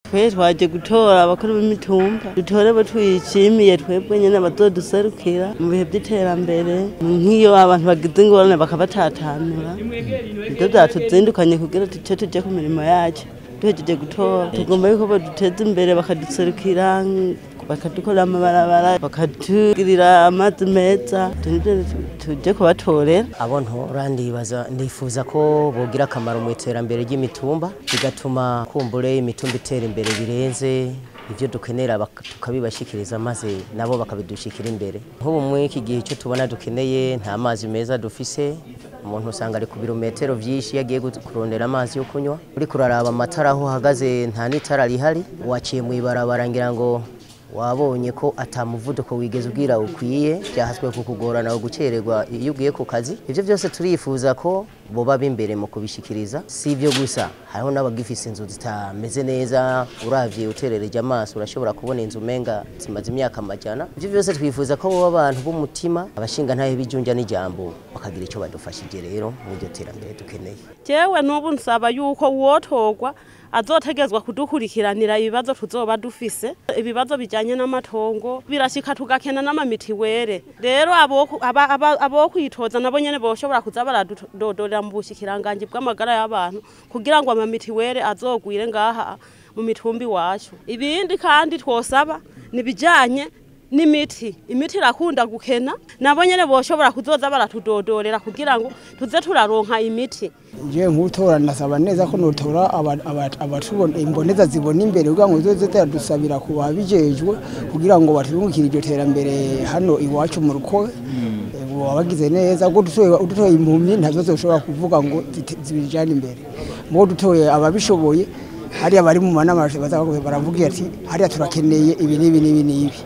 Twe twaje gutora abakuru b'imitumba, dutore bo twishimiye twebwe nyene bazoduserukira mu bihe by'iterambere, nk'iyo abantu bagize ingorane bakabatatanura. Nivyo vyatuzindukanye kugira tuce tuje ku mirimo yacu. Duhejeje gutora tugomba yuko baduteza imbere, bakaduserukira, bakadukorera amabarabara, bakatugirira amazi meza, tuje kubatorera. Abo ntora ndibaza ndifuza ko bogira akamaro mu iterambere ry'imitumba, bigatuma kumbure imitumba itera imbere birenze ivyo dukenera, tukabibashikiriza maze nabo bakabidushikira imbere. Nk'ubu muri iki gihe icyo tubona dukeneye, nta mazi meza dufise. Umuntu usanga ari ku birometero vyinshi yagiye kurondera amazi yo kunywa. Uriko uraraba amatara aho uhagaze, nta n'itara rihari. Waciye mw'ibarabara, ngira ngo wabonye ko ata muvuduko wigeze ugira ukwiye, byahaswe kukugorana gukererwa iyo ugiye ku kazi. Ivyo byose turifuza ko boba b'imbere mu kubishikiriza. Si ibyo gusa, hariho n'abagifise inzu zitameze neza. Uravye uterereje amaso, urashobora kubona inzu umenga zimaze imyaka amajana. Ivyo byose twifuza ko boba abantu b'umutima, abashinga ntahe bijunja n'ijambo, bakagira icyo badufashije rero mu iryo terambere dukeneye. Jewe n'ubu nsaba yuko uwotorwa azotegezwa kudukurikiranira ibibazo tuzoba dufise, ibibazo bijanye n'amatongo. Birashika tugakena n'amamitiwere. Rero abo kwitoza nabo nyene boshobora kuza baradodorera mu bushikiranganji bw'amagara y'abantu kugira ngo amamitiwere azogwire ngaha mu mitumbi wacu. Ibindi kandi twosaba nibijanye n'imiti. Imiti irakunda gukena, nabo nyene boshobora kuzoza baratudodorera kugira ngo tuze turaronka imiti. Nje nk'utora nasaba neza ko notora abatubona imboneza zibona imbere, kugira ngo zize ziradusabira ku babijejwe, kugira ngo baturungikire iryo terambere hano iwacu mu Rukobe. Wabagize neza ko dutoye impumyi ntazo zoshobora kuvuga ngo zibijane imbere. Mu dutoye ababishoboye, hariya bari mu manama baza baravuga ati hariya turakeneye ibi n'ibi n'ibi n'ibi.